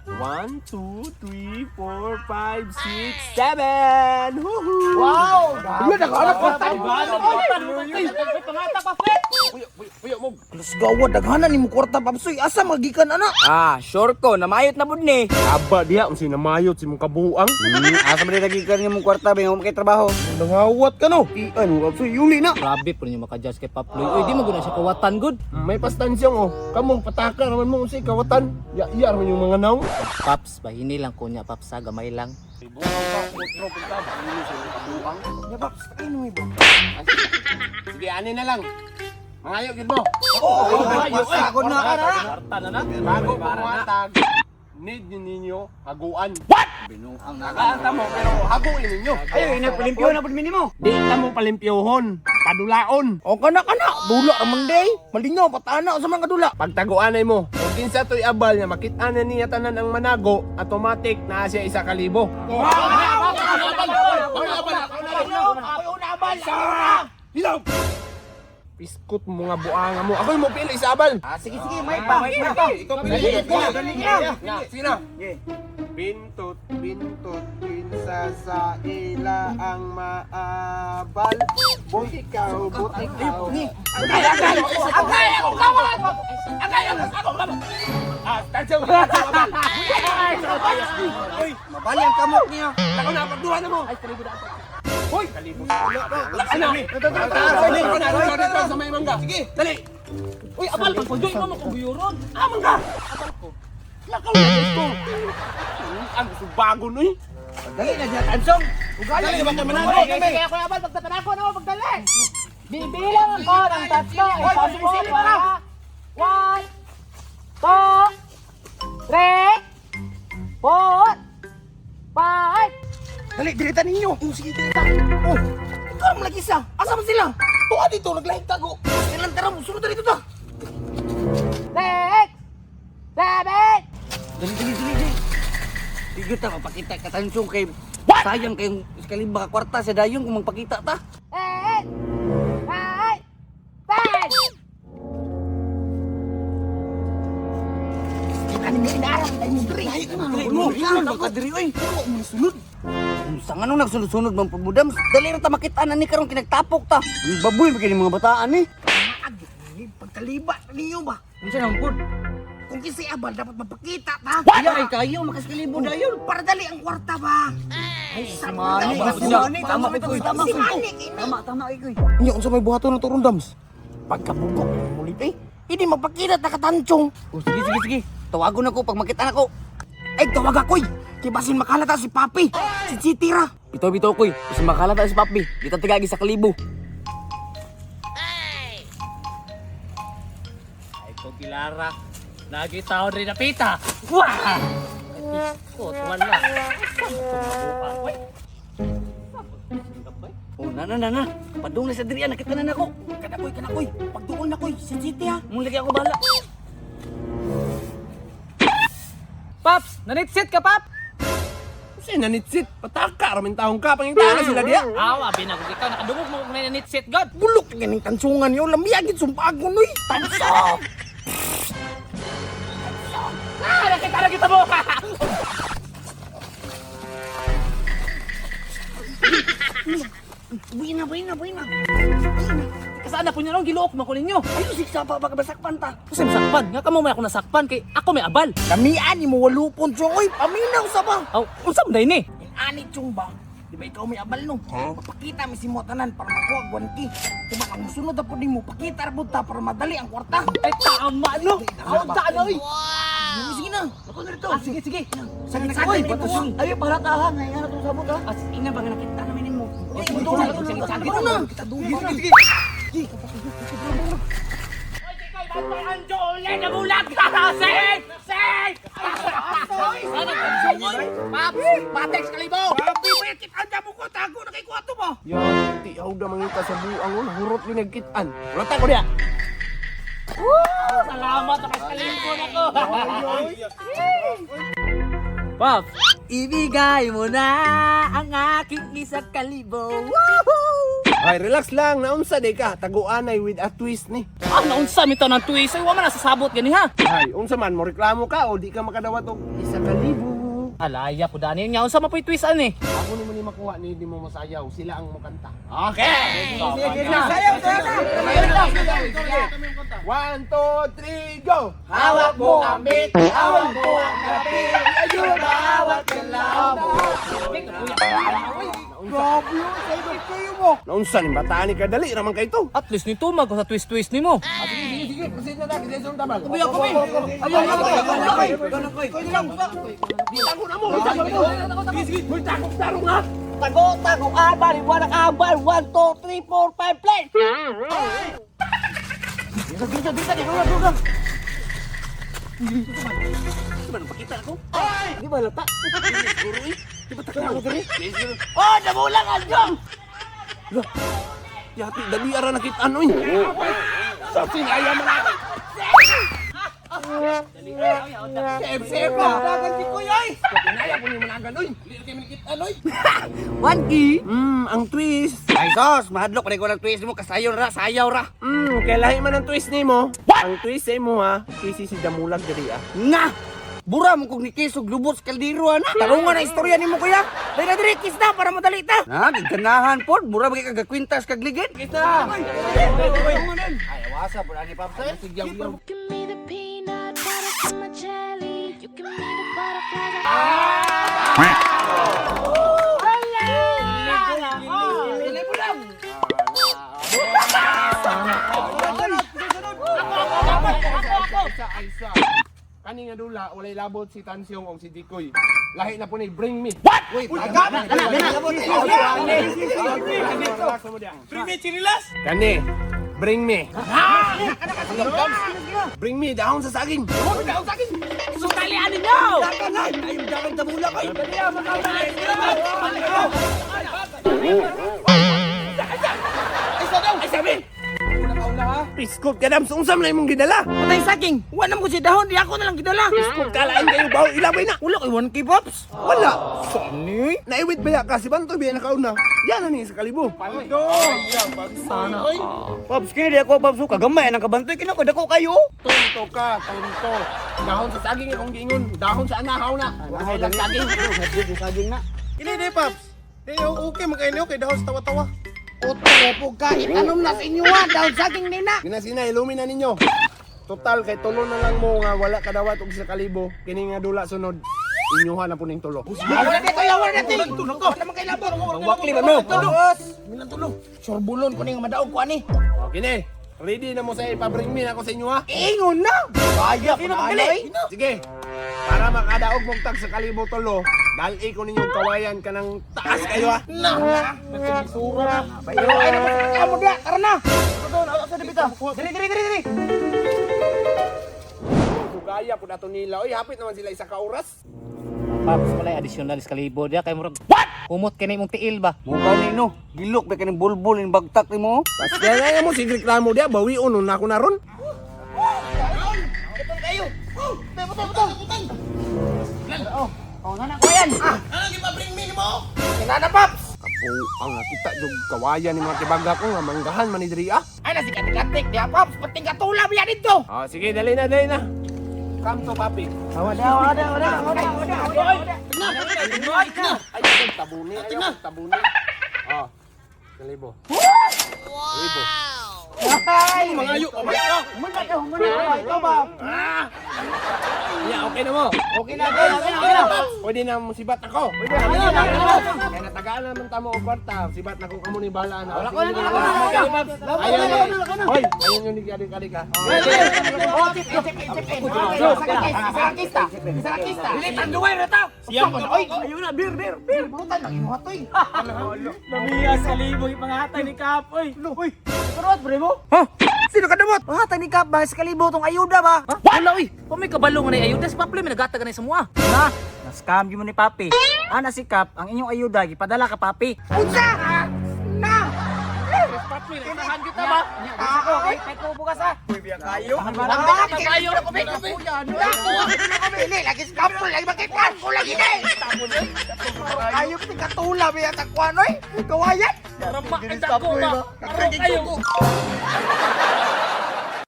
1, 2, 3, 4, 5, 6, 7! Woohoo! Wow! Wala nakahanap kwarta. May pangata pa, Fred! Uy, mo. Alas gawa daghanan nimo kwarta, Papsoy. Asa magikan ana? Ah, sure ko, namayot na pud ni. Aba diha, ang sinamayot si mong kabuang. Asa man dagi kan imong kwarta ba kay trabaho. Nangawat ka no. Ian, Papsoy, yuli na. Grabe po ninyo maka-judge kay Paploy. Uy, di mo guna siya kawatan, good. May pastansyong oh. Kamong pataka naman mo si kawatan. Ya iya raman yung mga naong. Paps, bahini lang ko niya, Paps, ha? Gamay lang. Ya, Paps, ay no ibo. Sige, ani na lang. Mangayo gid mo. Ako na ka na. Kwarta na na. Bago ko muhatag, need ninyo haguan. Binuang Nakaan mo pero haguin ninyo. Ay, nagpalimpyo na pud minimo. Di ta mo palimpyohon, padulaon. O kana kana, dula ra man day. Malingaw patana sa mga dula. Pagtaguanay mo, kung kinsa to'y abal niya, makita na niya tanan ang manago, automatic naa siya 1,000. Piskot mo nga buanga mo. Ako'y mo pili sa abal. Ah, sige sige, may pa, may pa. Ikaw pili. Dali na. Sige na. Bintot, bintot, kinsa sa ila ang maabal. Butikaw, butikaw. Agay, agay! Agay! Ako kawat! Agay! Ako kawat! Ah, tansya mo! Abal! Uy, Mabali ang kamot niya. Ako na, pagduha na mo! Ay, kalibo na ako. Hoy! Kalibo na. Ano? Sa may mangga. Sige, dali! Uy, abal, pagpujoy mo mo kuguyuron. Ah, mangga! Lakaw na gusto! Ang gusto bago nun eh. Dali na siya, Tansong. Dali, baka manalo Sige, kami. sige, ako abal, pagdatan ako, no, pagdali. Bibilang ako ng tatlo, isang po para. 1, 2, 3, 4, 5. Dali, dirita ninyo. Oh, sige, dirita. Oh, ikaw naman lagi isa. Asa man sila? Tuwa dito, naglahig tago. Silang tara mo, sunod na dito ta. 6, 7, Dali dali dali. Dali. Di ta mapakita ka Tansong kay sayang kay kalimba ka kwarta sa dayon kung magpakita ta. 8, 9, 10. Ano mo inaaram tayo mo diri. Dali mo, baka diri oy. Sunod. Unsa nga nung nagsunod-sunod man pud mo, Dams? Dali ra ta makita na ni karon kinagtapok ta. Ang baboy ba kini mga bataan ni? Maagi, pagkaliba ninyo ba? Unsa naman pud? Kung kisay abal, dapat mapakita ta. Iya ay kayo makaskalibo dayon. Para dali ang kwarta ba? Ay, Si Manny, si Manny, tama ko, tama Si ko. Manny, kini. Tama, tama ikoy. Nya unsa may buhaton na turong dams? Pagkabugok mulit eh. Hindi mapakita ta katanchong. Oh, sige, sige, sige. Tawagon ako pag makita nako. Ay tawag ako'y. Kay basin makalata si Papi. Si Chitira. Bitaw bitaw koy. Kasi makalata si Papi. Di ta tigagi sa kalibo. Ay ko gilara. Nagitaon rin na pita. Wah! Iskot, wala. Uy. Oh, na na na na. Padung na sa diri nakita na nako. Kanakoy, kanakoy. Pagduol na koy si Chiti ha. Mong lagi ako bala. Paps, nanitsit ka, Pap! Kasi nanitsit, pataka, raming taong ka, pangitana sila diya. Awa, binagog ikaw. Nakadungog mo kung nanitsit, God. Bulok ganing tansungan yo. Lamiyagid sumpagon oy. Tansong. Ah, nakita na kita mo! Buina, buina, buina. Kasaan na po niya nung giluok mo ko ninyo? Ayo siksa pa baka basakpan ta. Kasi masakpan. Nga kamo may ako nasakpan kay ako may abal. Kamian ni mo walupon chong oy. Paminaw sa ba? Aw, unsa man day ni? Ani chong ba? Di ba ikaw may abal no? Mapakita mi si mo tanan para makuha gwanki. Diba ang sunod na po nimo pakita ra pud ta para madali ang kwarta. Ay tama no. Aw, ta na oy. Sige na. Ako na rito. Ah, sige sige. Sagit-sagit Oy, ni batas. mo. Ayo para ta ha, ngay nga itong sabot ha. As ina ba nga nakita namin nimo. Uy, Sagit-sagit na. Kita dugi. Sige. Oy, Kikoy, bantay ang Jolene na bulag. Sing! Sing! Ano Paps, patex kalibo. Papi, bayat kita ang mo ko tago na kay kuwato ba? Yan, ti da mangita sa buang oh, nahurot yun nagkitaan. Wala ko diya. Salamat sa kalibo na ko. Paps, Ibigay mo na ang aking isang kalibo. Woohoo! Ay, relax lang. Naunsa day ka. Taguanay with a twist ni. Ah, naunsa mi ng twist. Ay, wa man nasasabot gani ha. Ay, unsa man mo reklamo ka o di ka makadawat og 1,000. Alaya po dani nya unsa man po'y twist ani? Ako ni mo ni makuha ni di mo masayaw, sila ang mukanta. Okay. Sayaw, sayaw na. 1, 2, 3, go! Hawak mo ang beat, hawak mo ang kape. Ayun, hawak ka lang. Grabe yun, sayo kayo mo. Naunsa ni bataan ni kadali raman kay to. At least nito mag sa twist twist nimo. Sige, sige, proceed na ta kasi sa tabal. Kuya ko, Ayun, ayun, ayun. Tago na mo, tago na mo. Sige, sige, hoy, tago, tarong ha. Tago, tago, abal, wala ka abal. 1, 2, 3, 4, 5, play! Dito, dito, dito, dito, dito. Di ba napakita ako? Di ba lata? Siguro eh. Di ba takang ako diri? Oh, namulang ang jong. Yati, dali ara nakita ano eh. Sa sinaya mo na. Save, save na. Dagan si Kuya ay. Kinaya po ni managan oy. Dili kay manikita oy. 1K. Ang twist. Ay sos, mahadlok pa ko ng twist mo kasayo ra, sayaw ra. Kay lahi man ang twist nimo. Ang twist sa imo ha, twist si Damulag diri ah. Na! Bura mo kog ni Kesog lubot sa kaldero ana. Tarungan na istorya nimo kuya. Dali na diri, kiss na para madali ta. Na, giganahan pod, mura ba kay kagakwintas kag ligid? Kita. Ay, wasa pud ani Pops. eh. Sige, yaw. You can be the peanut butter to my jelly. You can be the butterfly. Isa, isa. Kani nga dula, walay labot si Tansyong og si Dikoy. Lahi na po ni Bring Me. What? Wait, kana Bring me chinilas. Kani, bring me. Bring me dahon sa saging. Dahon sa saging. Sutalian ninyo. Ay, dagan tabula kay. Piskot ka dam, unsa man imong gidala? Patay saging. Wala mo si dahon, di ako na lang gidala. Piskot ka lain kayo baw ilabay na. Wala kay 1K Pops. Wala. Sani? Naiwit ba ya ka si Bantoy biya nakauna? Yan na ni sa kalibo. Sana. Pops, kini di ako Pops, kagamay nang kabantoy kini ko dako kayo. Tonto ka, tonto. Dahon sa saging akong giingon, dahon sa anahaw na. Dahon sa saging. Saging na. Ini di, Paps. Di, okay, magkainin okay, dahon sa tawa-tawa. Utro po ka, itanom na sa inyo ha, dahon saging nina. Ginasina, ilumin na ninyo. Total, kay tulo na lang mo nga wala kadawat og sa kalibo. Kini nga dula sunod. Inyuha na po ning tulo. Wala na tayo, wala na tayo. Wala man kay labot. Wakli ba mo? Milan tulo. Sorbulon ko ning madaog ko ani. O, kini. Ready na mo sa ipabring me na ako sa inyo ha. Ingon na. Kaya Sino magali? Sige. Para makadaog mong tag sa kalibo tulo, dali ko ninyong kawayan kanang taas kayo ha. Na. Pero ay na mo dia, tara na. Dili dili dili dili. Sugaya po nato nila. Oy, hapit naman sila isa ka oras. Pops, wala additional sa kalibo diya kay murag. What? Humot kini imong tiil ba? Mukha ni no, gilok ba kaning bulbul ning bagtak nimo? Pasya na mo sige reklamo dia, bawion nun ako na ron. Putol kayo. Putol putol putol. Oh, nana ko yan. Ano gipa-bring me nimo? Nana Pops. Kapo, ang nakita jug kawayan ni mga tibaga ko nga manggahan man ni diri ah. Ay na si katik-katik dia Pops, pating katula biya dito. Ah, sige, dali na, dali na. Come to papi. Wala wala wala wala wala. Ay, ay, tabuni, ay, tabuni. Oh, kalibo. Kalibo. Ay, Mga ayo, oh my God. Muna ka, muna ka. Ito ba? Yeah, okay na mo. Okay na, okay na, okay na. Pwede na mo sibat ako. Pwede na. Kaya natagaan naman tamo og kwarta. Sibat na ko kamo ni bala na. Wala ko na. Ayun. Hoy, ayun yung nigadi-kadi ka. Oh, chip, chip, chip, chip. Isa rakista, isa rakista. Dili tanduay ra ta. Siyam ka. Oy, ayun na, beer, beer, beer. Butan lang imo toy. Namiya sa kalibo ipangatay ni Kap oy. Uy, Turuot bre mo. Ha? Sino ka damot? Pangatay ni Kap ba sa kalibo tong ayuda ba? Wala oy. Kung may kabalo nga na ayuda si Papli may nagatag na sa mua. Na, na-scam yun mo ni Papi. Ana si Kap, ang inyong ayuda, gipadala ka Papi. Unsa? Na. Papli, nagtahan gyud ta. ta ba? Ako, kay kay ko bukas ah. Uy, biya kayo. Kayo ko be. Lagi lagi scamper lagi makipan ko lagi ni. Kayo piti katula be at akwan oy. Kawayan. Rama, ay dako ba? Kayo.